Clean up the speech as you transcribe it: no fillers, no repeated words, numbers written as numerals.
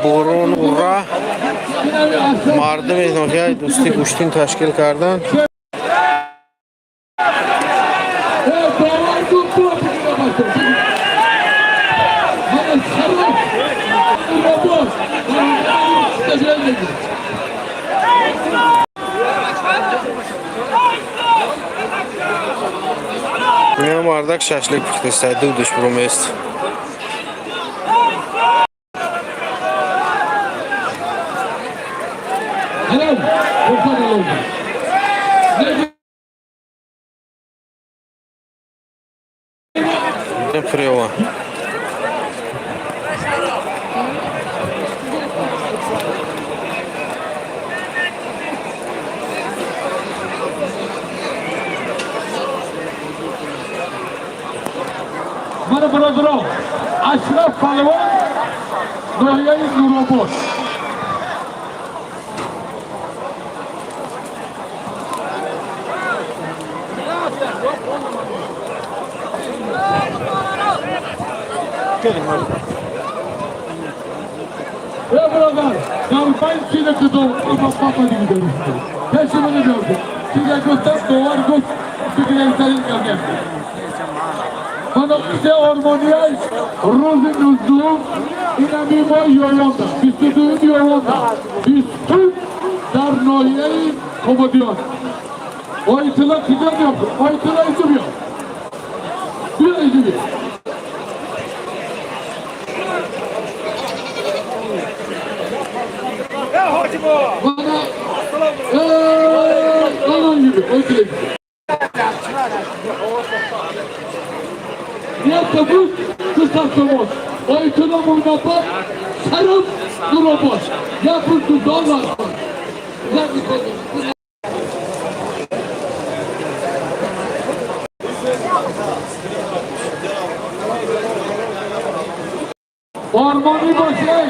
Борон ура мардуми ноҳияи Дӯстӣ гӯштин ташкил карданд. باور کن تو بگیر. من شرف نورآباد بگیر. Ина мардак шашлик пухтеста, дудаш бурумест. Helal. Fırsat oldu. Приёма. Mana birodarlar, Ashraf Palvon, ноҳияи Нуробод. Ey birodar, дар байн чизе ки ама папа дига каси мана биёрд. Чизе гуфтам, довар гуфт, бигирем кардем. Мана се ормонияй рӯзи 19-ум инами мо ёёнда, 22-ум ёёнда, 20-ум дар ноҳияи Қубодиён. Ойтила киҷо биёр, Ойтила изу биёр. Биё изу биё. Mana anan gibi, Ойтила gibi. Якобы кысасымыз. Ойтила Мурнапа, Шарif Нуробод. Yapın dollar. Ormoni бошед.